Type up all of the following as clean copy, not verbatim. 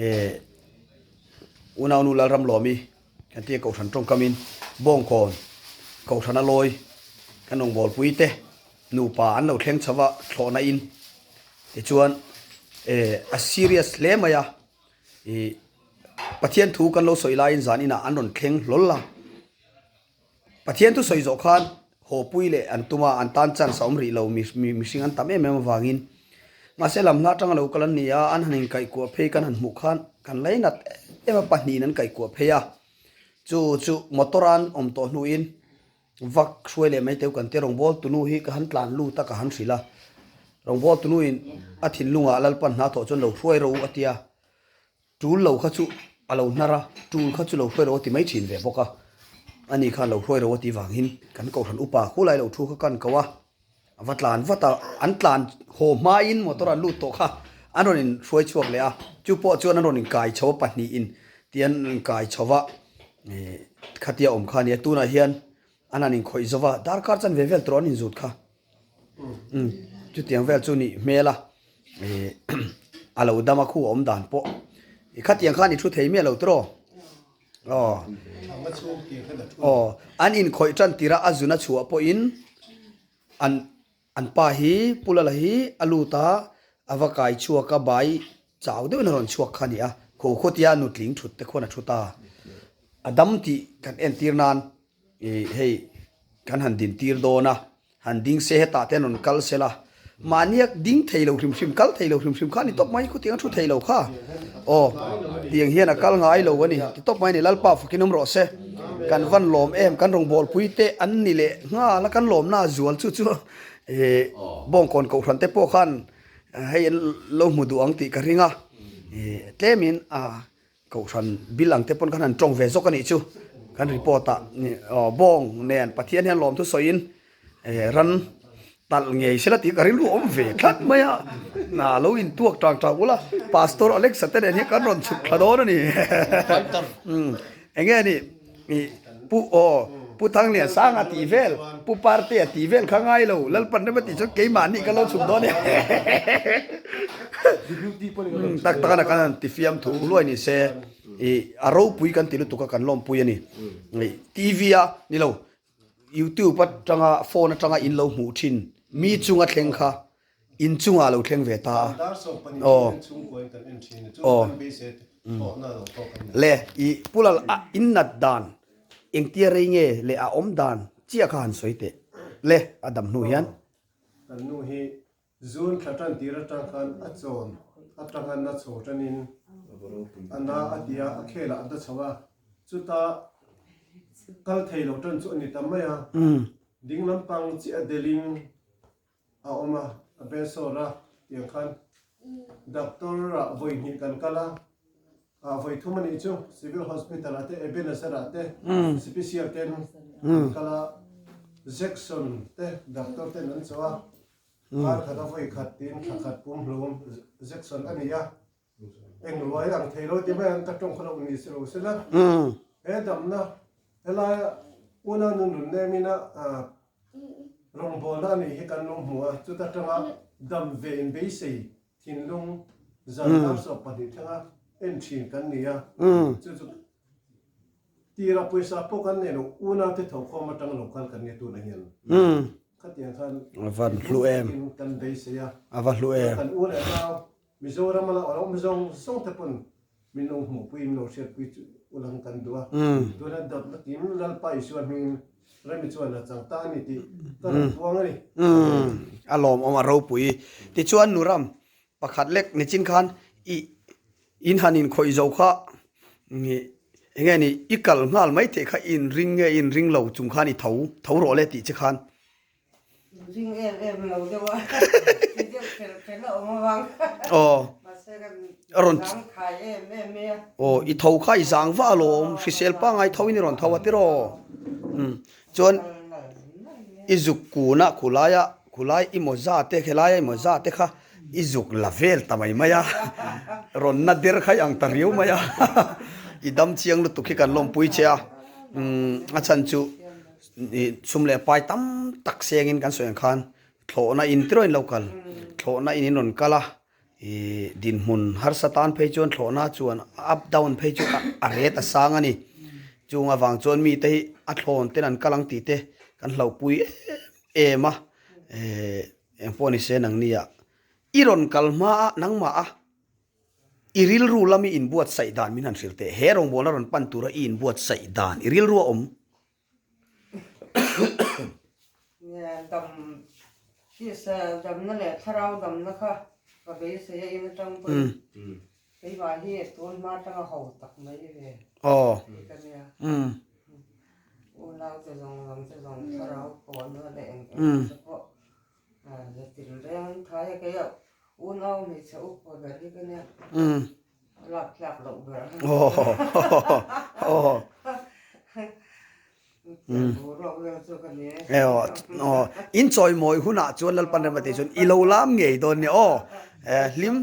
Eh Unaunu Lalramlawmi kan tia Kohhran tawngkamin Bawngkawn Kohhrana lawi kan rawngbawlpui te nupa an lo thleng chho a thlawhna in tichuan eh a serious hle mai a ih Pathian thu kan lo sawi laiin zan inah an rawn thleng hlawl a. Pathian thu sawi zawh khan hawpui leh an tum a, an tan chance a awm rih lo, mihring an tam em em avangin. Mahse lam hla atanga lo kal an ni a, an han inkaihkuah phei kan han hmuh khan kan lainat em a, pahnihin an kaihkuah phei a. Chu chu motor a an awm tawh hnuin vak hruai leh mai teu kan tia rawngbawltu tunu hi ka han tlan lut a ka han hrilh a. Rawngbawltu nuin a thinlungah Lalpan hna thawh chuan lo hruai ro a tia. Tul lo kha chu a lo hnar a, tul kha chu lo hruai ro a ti mai thin ve bawk a. Ani khan lo hruai ro a tih vangin kan kohhran upa khulai lo thu kha kan ko a, a va tlan vat a, an tlan haw hmain motor an lut tawh kha an rawn in hruai chhuak leh a, chu pawh chuan an rawn in kai chho a pahnihin tih an rawn kai chho va, ih khatia awm kha a nia tunah hian an han inkhawih zo va, darkar chanve vel tur an inzut kha. Umm chutiang vel chu nih hmel a ih a lo dam a khu a awm dan pawh i khatiang khan i thu thei miah lo tiraw aw aw an inkhawih tan tirh a a zun a chhuah pawhin an an pa hi Pu Lala hi a lut a a va kai chhuak a bai chau deuhin a rawn chhuak kha a ni a khaw khawtia nutling thut te khuan a thu ta a dam tih kan entir nan. Ih hei kan han din tir dawn a, han ding se hetah te an rawn kal se la, mahnia ding thei lo hrim hrim, kal thei lo hrim hrim kha a ni tawp mai, khutiang a thu thei lo kha. Aw, tiang hian a kal ngai lo a ni, ti tawp mai a ni, Lalpa fakin awm rawh se, kan van lawm em, kan rawngbawlpui te an ni leh nghal a, kan lawmna a zual chu chu ih Bawngkawn Kohhran te pawh khan hei an lo hmu duh ang tih ka ring a, ih tlemin a. Kohhran bill ang te pawn khan han tawng ve zawk a nih chu kan report ah aw bawng nen Pathian hian lawmthu sawiin ran talh ngei sela tih ka rilru awm ve tlat mai a na lo intuak tang tang ula Pastor Alexa te nen hian kan rawn chhuk thla dawn a ni enge ni ih Pu aw Pu Thangliansanga tih vel Pu Partea tih vel kha ngai lo Lalpan rema tih chuan keimahni ka lo chhuk dawn e tak tak a kan han ti fiam thu luai ni se ih a ropui kan ti lutuk a kan lawmpui a ni ih TV a ni lo YouTube atanga phone atanga in lo hmuh thin mi chunga thleng kha In chungah lo thleng ve ta a. Aw. Aw. Le i Pulal a in nat dan engtia rei nge leh a awm dan chiah kha han sawi teh le a dam hnu hian. Kan nu hi June thla tan tir atang khan a chawn atanga na chho tanin a na a tia a khelah a da chho a, chuta kal thei lo tan chu a ni ta mai a, ding lampang chiah delin A awm a, a bensawr a tiang khan doctor ah vawi hnih kan kal a, ah vawi thum a nih chu Civil Hospital ah te Ebenezer ah te Special ten kan kal a, Jackson te doctor ten an chawh a, kar khat a vawi khat tiin thla khat pum hlum Jackson a ni a, Eng ruai ang thei lo ti mai ang ka tawng kha lo ni si lo se la. He damna helaia unau nu nun nem ina rawngbawlna a nih hi kan lo hmu a, chuta tanga dam ve in beisei thinlung zan dar 12 thlenga en thin kan ni a, chu chu tira pawisa pawh kan nei lo unau te thokhawm atanga lo kal kan ni tunah hian. Khatiang khan kan beisei a, kan u leh nau Mizoram a la awm zawng zawng te pawn min lo hmuhpui min lo hriatpui chu ulang kan duh a. Tuna dawtna kim Lalpa Isua hmingin Remi chuan a chang ta a ni tih ka rawn puang a ni. A lawmawm a ropui. Tichuan Nuram pakhat lek nichin khan i in han inkhawih zo kha enge ni i kal nghal mai theih kha i inring nge i inring lo chung khan i tho tho rawh le tih che khan Ring em em lo deuh a, ti deuh fel fel a awm avang Aw. Mahse kan A rawn zang khai em em mai a. Aw, i tho kha i zang vah alawm, hrisel pangai tho in i rawn tho a tiraw. Umm, chuan i zuk kun a khulaia, khulai i mawza te, khelaia i mawza te kha i zuk la vel ta mai mai a, rawn na der kha i ang ta riau mai a, i dam chiang lutuk hi kan lawmpui che a, umm a chhan chu. Sum leh pai tam tak sengin kan sawi ang khan thlawhna in tiraw in lo kal, thlawhna in in rawn kal a. I dinhmun harsa tan phei chuan thlawhna chuan up down phei chu a ret a sang a ni. Chung avang chuan mite hi a thlawn ten an kal ang tih te kan hlauhpui em em a. Eng pawh ni se nangni ah i rawn kal hma a nangmah a i rilru lam i inbuatsaih dan min han hrilh teh. He rawngbawlna rawn pan tura i inbuatsaih dan i rilru a awm. Dam tisa damna leh thlarau damna kha ka beisei a in atang pawhin keimah hi tun hma atanga ho tak mai ve ka nia. Unau te zawng zawng te zawng thlarau pawhna leh eng eng te pawh zatin reng an thai a kei a unau hmeichhe upa ber hi ka nia. Lak tlak loh ber. In chawimawi hunah chuan Lalpan rem a tih chuan i lo lam ngei dawn nia aw. Hlim.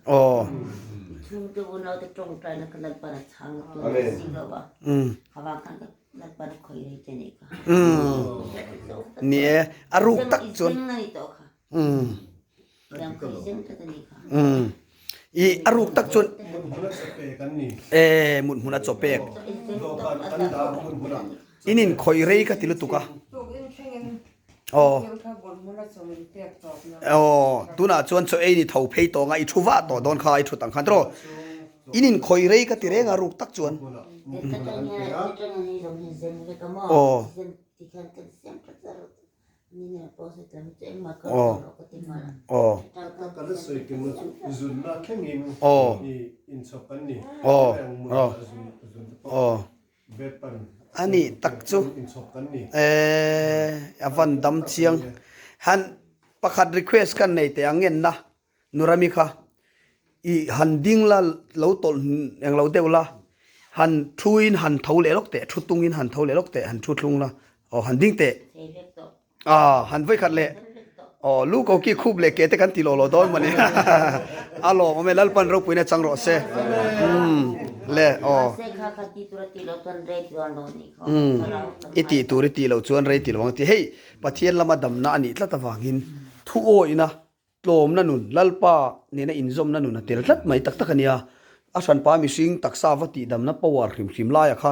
Aw. Ni e, a ruk tak chuan i a ruk tak chuan e mut hmun a chaw pek in in khawih rei ka ti lutuk a aw aw tunah chuan chaw ei ni tho phei tawng a i thu vah tawh dawn kha i thut ang khan tiraw In inkhawih rei ka ti reng a ruk tak chuan. Aw. Aw. Aw. Aw. Aw. Aw. Aw. A nih tak chu. Eh, a van dam chiang. Han pakhat request kan nei teh ang ngenna. Nurami kha i han ding la lo tawlh eng lo deuh la, han thu in han tho leh lawk teh, thu tung in han tho leh lawk teh, han thu thlung la, aw han ding teh, ah han vawi khat leh, aw lu ko ki khup leh ke te kan ti lo lo dawn mawni, a lawm awm e Lalpan ropuina chang rawh se, umm le aw, umm i tih tur i tih loh chuan rei ti lo ang a ti, hei Pathian lama damna a nih tlat avangin thu awihna Tlawmna nun, Lalpa nena inzawmna nun a tel tlat mai tak tak a nia. A hranpa mihring taksa va tihdamna power hrim hrim laia kha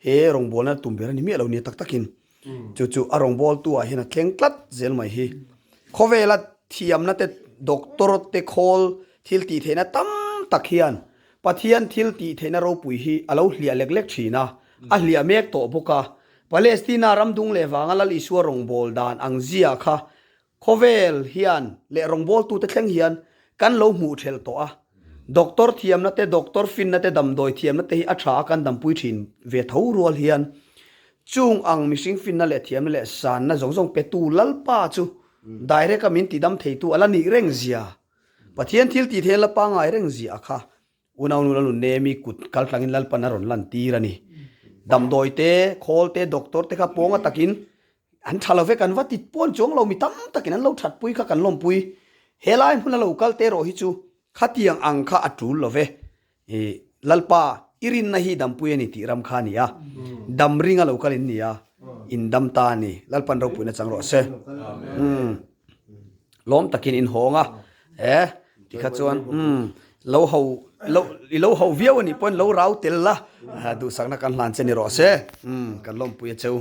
he rawngbawlna tum ber a ni miah lo nia tak takin. Chu chu a rawngbawltu ah hian a thleng tlat zel mai hi. Khawvela thiamna te, doctor te khawl thil tih theihna tam tak hian Pathian thil tih theihna ropui hi a lo hliah lek lek thin a, a hliah mek tawh bawk a. Palestina ram dung leh vanga Lal Isua rawngbâwl dan ang zia kha Khawvel hian leh rawngbawltute thleng hian kan lo hmuh thelh tawh a, doctor thiamna te, doctor finna te, damdawi thiamna te hi a tha a kan dampui thin ve tho rual hian chung ang mihring finna leh thiamna leh sanna zawng zawng petu Lalpa chu direct a min tidam theitu a la nih reng zia, Pathian thil tih theih a la pangai reng zia a kha Unaunu la nun nemi kut kal tlangin Lalpan a rawn lan tir a ni. Damdawi te, khawl te, doctor te kha pawnga takin an tha lo vek, an va ti pawn chuang lo, mi tam takin an lo that pui kha kan lawmpui. Helai hmuna lo kal te erawh hi chu khatiang ang kha a tul lo ve. I Lalpa i rinna hi dampui a ni tih ram kha a ni a, dam ringa lo kal in ni a, in dam ta a ni. Lalpan ropuina chang rawh se. Lawm takin in hawng a, e tikha chuan umm lo ho lo i lo ho viau a nih pawhin lo rau tel la, duhsakna kan hlan che ni rawh se, umm kan lawmpui a cheu.